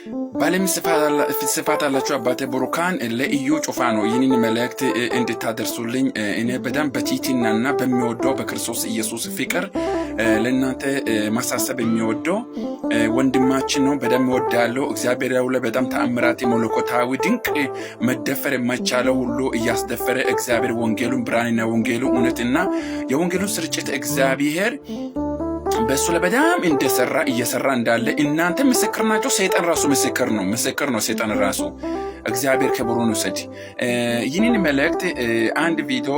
በዓለም ስፋት አላችሁ አባቴ ብሩካን ለኢዩ ጩፋ ነው ይህንን መልእክት እንድታደርሱልኝ እኔ በደንብ በቲትናና በሚወደው በክርስቶስ ኢየሱስ ፍቅር ለእናንተ ማሳሰብ የሚወደው ወንድማችን ነው። በደንብ እወዳለሁ። እግዚአብሔር ያውለ በጣም ተአምራት መለኮታዊ ድንቅ መደፈር የማይቻለው ሁሉ እያስደፈረ እግዚአብሔር ወንጌሉን ብርሃንና ወንጌሉ እውነትና የወንጌሉን ስርጭት እግዚአብሔር በእሱ ላይ በጣም እንደሰራ እየሰራ እንዳለ እናንተ ምስክር ናቸው። ሰይጣን ራሱ ምስክር ነው፣ ምስክር ነው ሰይጣን ራሱ። እግዚአብሔር ክብሩን ውሰድ። ይህንን መልእክት አንድ ቪዲዮ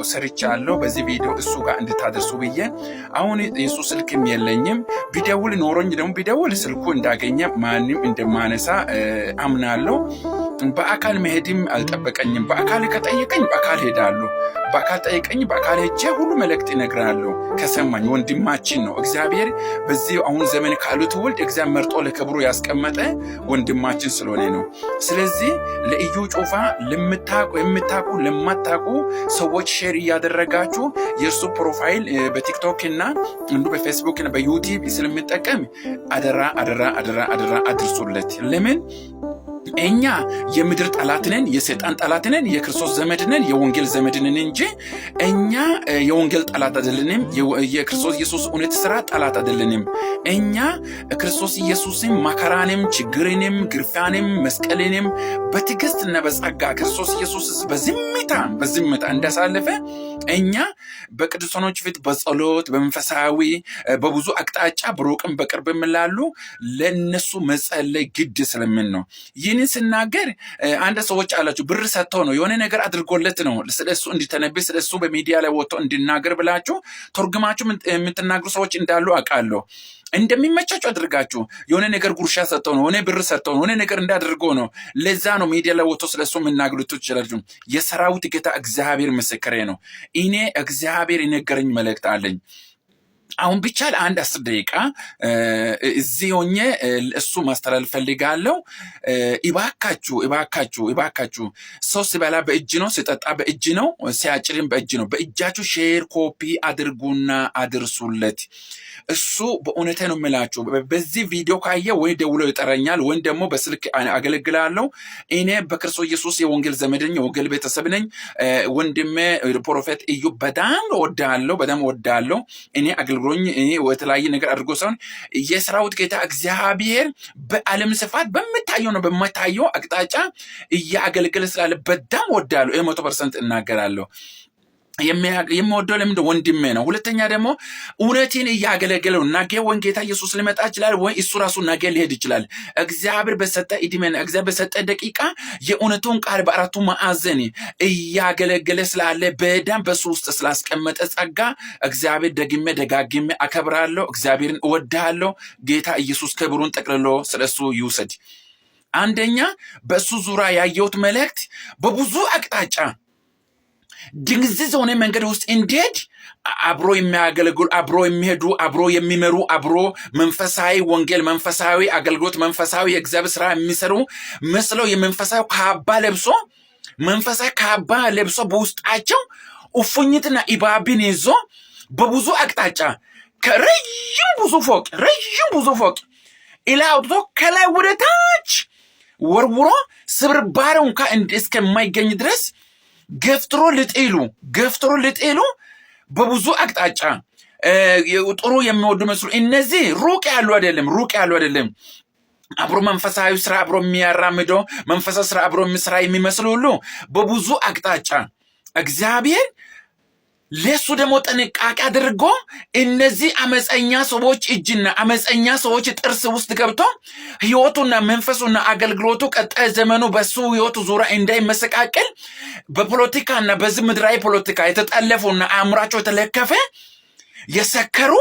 ሰርቻለሁ። በዚህ ቪዲዮ እሱ ጋር እንድታደርሱ ብዬ አሁን የእሱ ስልክም የለኝም። ቢደውል ኖሮኝ ደግሞ ቢደውል ስልኩ እንዳገኘ ማንም እንደማነሳ አምናለሁ። በአካል መሄድም አልጠበቀኝም። በአካል ከጠየቀኝ በአካል ሄዳለሁ። በአካል ጠየቀኝ፣ በአካል ሄጄ ሁሉ መልእክት ይነግራለሁ። ከሰማኝ ወንድማችን ነው። እግዚአብሔር በዚህ አሁን ዘመን ካሉት ትውልድ እግዚአብሔር መርጦ ለክብሩ ያስቀመጠ ወንድማችን ስለሆነ ነው። ስለዚህ ለኢዩ ጩፋ ለምታቁ የምታቁ ለማታቁ ሰዎች share እያደረጋችሁ የእርሱ profile በቲክቶክ እና እንዲሁ በፌስቡክ እና በዩቲዩብ ስለሚጠቀም አደራ አደራ አደራ አደራ አድርሱለት። ለምን እኛ የምድር ጠላት ነን፣ የሰይጣን ጠላት ነን፣ የክርስቶስ ዘመድ ነን፣ የወንጌል ዘመድ ነን እንጂ እኛ የወንጌል ጠላት አይደለንም። የክርስቶስ ኢየሱስ እውነት ስራ ጠላት አይደለንም። እኛ ክርስቶስ ኢየሱስን መከራንም፣ ችግርንም፣ ግርፋንም፣ መስቀልንም በትዕግስትና በጸጋ ክርስቶስ ኢየሱስ በዝምታ በዝምታ እንዳሳለፈ እኛ በቅዱሳኖች ፊት በጸሎት በመንፈሳዊ በብዙ አቅጣጫ በሩቅም በቅርብም ላሉ ለእነሱ መጸለይ ግድ ስለምን ነው። ይህንን ስናገር አንድ ሰዎች አላችሁ ብር ሰጥተው ነው የሆነ ነገር አድርጎለት ነው ስለ እሱ እንዲተነብይ ስለ እሱ በሚዲያ ላይ ወጥቶ እንዲናገር ብላችሁ ተርጉማችሁ የምትናገሩ ሰዎች እንዳሉ አውቃለሁ። እንደሚመቻችሁ አድርጋችሁ የሆነ ነገር ጉርሻ ሰጥተው ነው የሆነ ብር ሰጥተው ነው የሆነ ነገር እንዳደርገው ነው። ለዛ ነው ሚዲያ ላይ ወጥቶ ስለ እሱ የምናገሩት ትችላላችሁ። የሰራዊት ጌታ እግዚአብሔር ምስክሬ ነው። እኔ እግዚአብሔር የነገረኝ መልእክት አለኝ። አሁን ብቻ ለአንድ 10 ደቂቃ እዚህ ሆኜ እሱ ማስተላለፍ ፈልጋለሁ። እባካችሁ እባካችሁ እባካችሁ፣ ሰው ሲበላ በእጅ ነው፣ ሲጠጣ በእጅ ነው፣ ሲያጭድም በእጅ ነው። በእጃችሁ share copy አድርጉና አድርሱለት። እሱ በእውነቴ ነው የምላችሁ። በዚህ ቪዲዮ ካየ ወይ ደውሎ ይጠራኛል ወይም ደግሞ በስልክ አገለግላለሁ። እኔ በክርስቶስ ኢየሱስ የወንጌል ዘመድ ነኝ፣ የወንጌል ቤተሰብ ነኝ። ወንድሜ prophet እዩ በጣም እወድሃለሁ፣ በጣም እወድሃለሁ። እኔ አገልግሎኝ እኔ የተለያየ ነገር አድርጎ ሳይሆን የሰራዊት ጌታ እግዚአብሔር በዓለም ስፋት በምታየው ነው በማታየው አቅጣጫ እያገለገለ ስላለ በጣም እወድሃለሁ። ይህ 100% እናገራለሁ። የምወደው ለምንድን ወንድሜ ነው። ሁለተኛ ደግሞ እውነቴን እያገለገለው ነገ ወን ጌታ ኢየሱስ ሊመጣ ይችላል፣ ወይ እሱ ራሱ ነገ ሊሄድ ይችላል። እግዚአብሔር በሰጠ እድሜና እግዚአብሔር በሰጠ ደቂቃ የእውነቱን ቃል በአራቱ ማዕዘን እያገለገለ ስላለ በደም በሱ ውስጥ ስላስቀመጠ ጸጋ እግዚአብሔር ደግሜ ደጋግሜ አከብራለሁ። እግዚአብሔርን እወድሃለሁ። ጌታ ኢየሱስ ክብሩን ጠቅልሎ ስለ እሱ ይውሰድ። አንደኛ በእሱ ዙሪያ ያየሁት መልእክት በብዙ አቅጣጫ ድንግዝዝ የሆነ መንገድ ውስጥ እንዲሄድ አብሮ የሚያገለግሉ፣ አብሮ የሚሄዱ፣ አብሮ የሚመሩ፣ አብሮ መንፈሳዊ ወንጌል፣ መንፈሳዊ አገልግሎት፣ መንፈሳዊ የእግዚአብሔር ስራ የሚሰሩ መስለው የመንፈሳዊ ካባ ለብሶ መንፈሳዊ ካባ ለብሶ በውስጣቸው እፉኝትና እባብን ይዞ በብዙ አቅጣጫ ከረዥም ብዙ ፎቅ ረዥም ብዙ ፎቅ ኢላ አውጥቶ ከላይ ወደ ታች ወርውሮ ስብርባሪው እንኳ እስከማይገኝ ድረስ ገፍትሮ ልጤሉ ገፍትሮ ልጤሉ በብዙ አቅጣጫ ጥሩ የሚወዱ መስሉ እነዚህ ሩቅ ያሉ አይደለም፣ ሩቅ ያሉ አይደለም። አብሮ መንፈሳዊ ስራ አብሮ የሚያራምደው መንፈሳዊ ስራ አብሮ የሚሰራ የሚመስሉ ሁሉ በብዙ አቅጣጫ እግዚአብሔር ለሱ ደግሞ ጥንቃቄ አድርጎ እነዚህ አመፀኛ ሰዎች እጅና አመፀኛ ሰዎች ጥርስ ውስጥ ገብቶ ህይወቱና መንፈሱና አገልግሎቱ ቀጣይ ዘመኑ በሱ ህይወቱ ዙሪያ እንዳይመሰቃቀል በፖለቲካና በዚህ ምድራዊ ፖለቲካ የተጠለፉና አእምሯቸው የተለከፈ የሰከሩ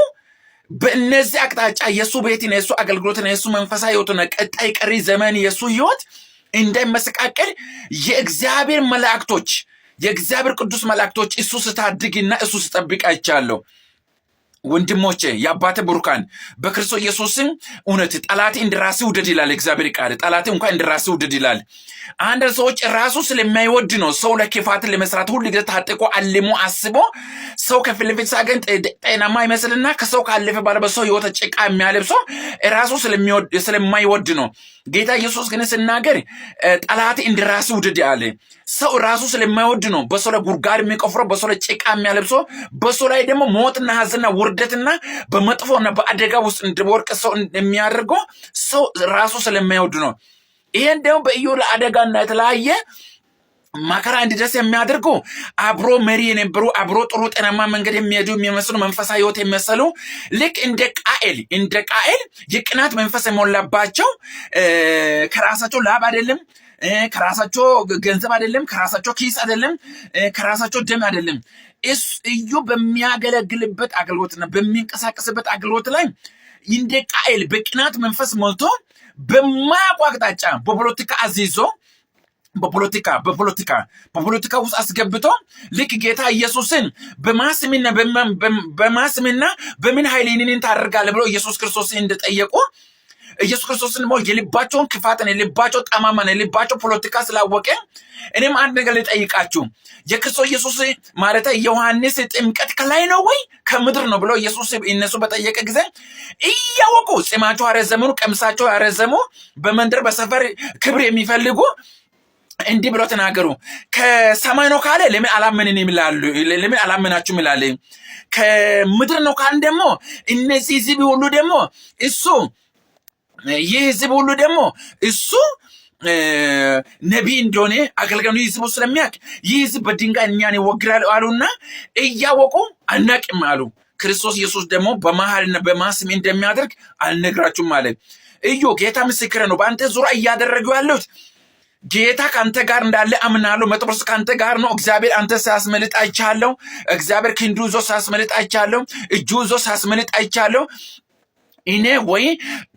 በእነዚህ አቅጣጫ የእሱ ቤትን የእሱ አገልግሎትና የእሱ መንፈሳዊ ህይወቱና ቀጣይ ቀሪ ዘመን የእሱ ህይወት እንዳይመሰቃቀል የእግዚአብሔር መላእክቶች የእግዚአብሔር ቅዱስ መላእክቶች እሱ ስታድግና እሱ ስጠብቅ አይቻለሁ። ወንድሞቼ የአባቴ ቡሩካን በክርስቶስ ኢየሱስም እውነት ጠላቴ እንደ ራስህ ውደድ ይላል እግዚአብሔር ቃል። ጠላቴ እንኳን እንደ ራስህ ውደድ ይላል። አንድ ሰዎች ራሱ ስለማይወድ ነው ሰው ለክፋትን ለመስራት ሁሉ ጊዜ ታጥቆ አልሞ አስቦ ሰው ከፊት ለፊት ሳገኝ ጤናማ ይመስልና ከሰው ካለፈ በኋላ በሰው ህይወት ጭቃ የሚያለብሰው ራሱ ስለማይወድ ነው። ጌታ ኢየሱስ ግን ስናገር ጠላቴ እንደ ራስህ ውደድ አለ። ሰው ራሱ ስለማይወድ ነው በሰው ላይ ጉድጓድ የሚቆፍረው፣ በሰው ላይ ጭቃ የሚያለብሰው፣ በሰው ላይ ደግሞ ሞትና ሐዘንና ውርደትና በመጥፎና በአደጋ ውስጥ እንዲወድቅ ሰው የሚያደርገው ሰው ራሱ ስለማይወድ ነው። ይሄን ደግሞ በኢዩ ለአደጋና የተለያየ መከራ እንዲደርስ የሚያደርጉ አብሮ መሪ የነበሩ፣ አብሮ ጥሩ ጤናማ መንገድ የሚሄዱ የሚመስሉ፣ መንፈሳዊ ህይወት የሚመሰሉ፣ ልክ እንደ ቃኤል የቅናት መንፈስ የሞላባቸው፣ ከራሳቸው ላብ አይደለም፣ ከራሳቸው ገንዘብ አይደለም፣ ከራሳቸው ኪስ አይደለም፣ ከራሳቸው ደም አይደለም። እዩ በሚያገለግልበት አገልግሎትና በሚንቀሳቀስበት አገልግሎት ላይ እንደ ቃኤል በቅናት መንፈስ ሞልቶ በማያውቁ አቅጣጫ በፖለቲካ አዚዞ በፖለቲካ ውስጥ አስገብቶ ልክ ጌታ ኢየሱስን በማስምና በምን ኃይል ይህንን ታደርጋለህ ብሎ ኢየሱስ ክርስቶስን እንደጠየቁ፣ ኢየሱስ ክርስቶስን ደግሞ የልባቸውን ክፋትን፣ የልባቸው ጠማማን፣ የልባቸው ፖለቲካ ስላወቀ እኔም አንድ ነገር ልጠይቃችሁ፣ የክርስቶስ ኢየሱስ ማለት ዮሐንስ ጥምቀት ከላይ ነው ወይ ከምድር ነው ብሎ ኢየሱስ እነሱ በጠየቀ ጊዜ እያወቁ ጺማቸው ያረዘሙ፣ ቀሚሳቸው ያረዘሙ፣ በመንደር በሰፈር ክብር የሚፈልጉ እንዲህ ብሎ ተናገሩ። ከሰማይ ነው ካለ ለምን አላመንን ይላሉ? ለምን አላመናችሁም ይላል። ከምድር ነው ካልን ደግሞ እነዚህ ህዝብ ሁሉ ደግሞ እሱ ይህ ህዝብ ሁሉ ደግሞ እሱ ነቢይ እንደሆነ አገልጋዩ ህዝቡ ስለሚያውቅ ይህ ህዝብ በድንጋይ እኛን ይወግራል አሉና እያወቁ አናቅም አሉ። ክርስቶስ ኢየሱስ ደግሞ በመሀልና በማስም እንደሚያደርግ አልነግራችሁም አለ። እዩ፣ ጌታ ምስክር ነው። በአንተ ዙሪያ እያደረጉ ያሉት ጌታ ከአንተ ጋር እንዳለ አምናለሁ። 100% ከአንተ ጋር ነው። እግዚአብሔር አንተ ሲያስመልጥ አይቻለሁ። እግዚአብሔር ክንዱ ይዞ ሲያስመልጥ አይቻለሁ። እጁ ይዞ ሲያስመልጥ አይቻለሁ። እኔ ወይ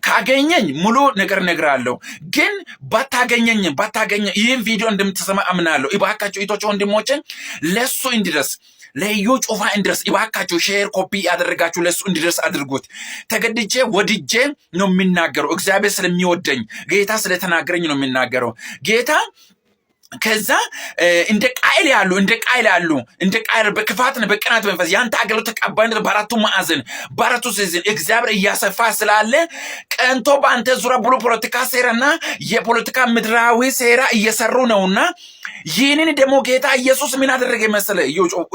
ካገኘኝ ሙሉ ነገር እነግርሃለሁ። ግን ባታገኘ ይህን ቪዲዮ እንደምትሰማ አምናለሁ። እባካችሁ እህቶች ወንድሞችን ለሱ እንዲደርስ፣ ለዩ ጩፋ እንዲደርስ እባካችሁ share copy ያደረጋችሁ ለሱ እንዲደርስ አድርጉት። ተገድጄ ወድጄ ነው የሚናገረው። እግዚአብሔር ስለሚወደኝ፣ ጌታ ስለተናገረኝ ነው የሚናገረው። ጌታ ከዛ እንደ ቃኤል ያሉ እንደ ቃኤል በክፋትና በቅናት መንፈስ ያንተ አገልግሎት ተቀባይነት በአራቱ ማዕዘን በአራቱ season እግዚአብሔር እያሰፋ ስላለ ቀንቶ በአንተ ዙሪያ ብሎ ፖለቲካ ሴራና የፖለቲካ ምድራዊ ሴራ እየሰሩ ነውና ይህንን ደግሞ ጌታ ኢየሱስ ምን አደረገ መሰለ?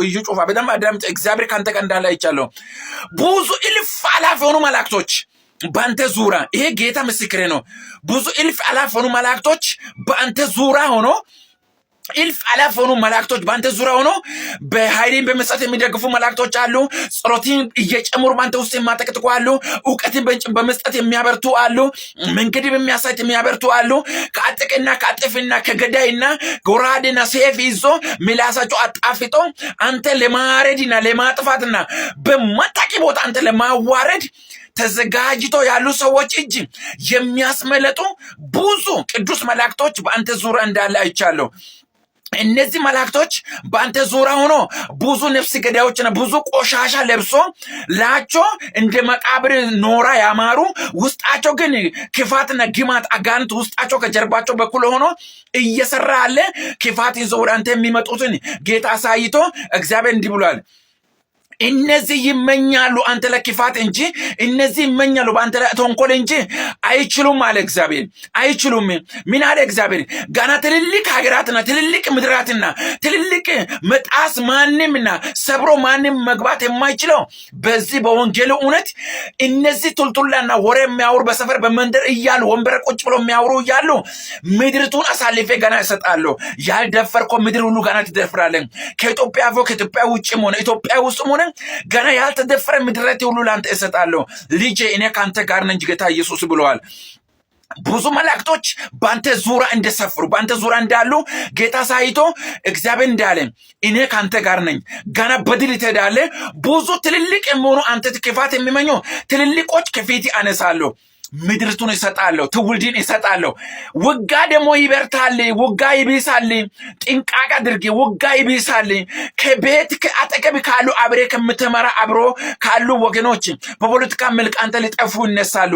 እዩ ጩፋ፣ በደንብ አዳምጥ። እግዚአብሔር ከአንተ ጋር እንዳለ አይቻለሁ። ብዙ እልፍ አላፍ የሆኑ መላእክቶች በአንተ ዙሪያ፣ ይሄ ጌታ ምስክሬ ነው። ብዙ እልፍ አላፍ የሆኑ መላእክቶች በአንተ ዙሪያ ሆኖ፣ እልፍ አላፍ የሆኑ መላእክቶች በአንተ ዙሪያ ሆኖ በኃይልን በመስጠት የሚደግፉ መላእክቶች አሉ። ጸሎትን እየጨመሩ በአንተ ውስጥ የማጠቅጥቁ አሉ። እውቀትን በመስጠት የሚያበርቱ አሉ። መንገድ በሚያሳይት የሚያበርቱ አሉ። ከአጥቅና ከአጥፍና ከገዳይና ጎራዴና ሰይፍ ይዞ ምላሳቸው አጣፍጦ አንተ ለማረድና ለማጥፋትና በማታቂ ቦታ አንተ ለማዋረድ ተዘጋጅቶ ያሉ ሰዎች እጅ የሚያስመለጡ ብዙ ቅዱስ መላእክቶች በአንተ ዙሪያ እንዳለ አይቻለሁ። እነዚህ መላእክቶች በአንተ ዙሪያ ሆኖ ብዙ ነፍስ ገዳዮችና ብዙ ቆሻሻ ለብሶ ላቸው እንደ መቃብር ኖራ ያማሩ፣ ውስጣቸው ግን ክፋትና ግማት አጋንንት ውስጣቸው ከጀርባቸው በኩል ሆኖ እየሰራ ያለ ክፋት ይዞ ወደ አንተ የሚመጡትን ጌታ አሳይቶ እግዚአብሔር እንዲህ ብሏል። እነዚህ ይመኛሉ አንተ ለክፋት እንጂ፣ እነዚህ ይመኛሉ በአንተ ላይ ተንኮል እንጂ አይችሉም አለ እግዚአብሔር። አይችሉም። ምን አለ እግዚአብሔር? ገና ትልልቅ ሀገራትና ትልልቅ ምድራትና ትልልቅ መጣስ ማንምና ሰብሮ ማንም መግባት የማይችለው በዚህ በወንጌሉ እውነት እነዚህ ቱልቱላና ወሬ የሚያወሩ በሰፈር በመንደር እያሉ ወንበር ቁጭ ብሎ የሚያወሩ እያሉ ምድሪቱን አሳልፌ ገና እሰጣለሁ። ያልደፈርከው ምድር ሁሉ ገና ትደፍራለህ። ከኢትዮጵያ አልፎ ከኢትዮጵያ ውጭም ሆነ ኢትዮጵያ ውስጥም ሆነ ገና ያልተደፈረ ምድረት ሁሉ ለአንተ እሰጣለሁ። ልጄ፣ እኔ ከአንተ ጋር ነኝ ጌታ ኢየሱስ ብለዋል። ብዙ መላእክቶች በአንተ ዙሪያ እንደሰፍሩ፣ በአንተ ዙሪያ እንዳሉ ጌታ አሳይቶ እግዚአብሔር እንዳለ እኔ ከአንተ ጋር ነኝ። ገና በድል ትሄዳለህ። ብዙ ትልልቅ የሚሆኑ አንተ ክፋት የሚመኙ ትልልቆች ከፊት አነሳለሁ። ምድርቱን እሰጣለሁ፣ ትውልድን እሰጣለሁ። ውጋ ደግሞ ይበርታል፣ ውጋ ይብሳል። ጥንቃቄ አድርጌ ውጋ ይብሳል። ከቤት አጠገብ ካሉ አብሬ ከምትመራ አብሮ ካሉ ወገኖች በፖለቲካ መልክ አንተ ሊጠፉ ይነሳሉ።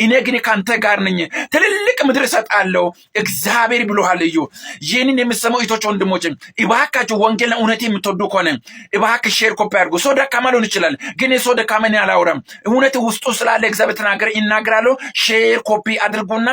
እኔ ግን ከአንተ ጋር ነኝ፣ ትልልቅ ምድር እሰጣለሁ እግዚአብሔር ብሎሃል። እዩ፣ ይህንን የምሰማው እህቶች ወንድሞች፣ እባካችሁ ወንጌልና እውነት የምትወዱ ከሆነ እባክህ share copy አድርጉ። ሰው ደካማ ሊሆን ይችላል፣ ግን የሰው ደካማ እኔ አላወራም። እውነት ውስጡ ስላለ እግዚአብሔር ተናገረ ይናገራሉ። Share copy አድርጉና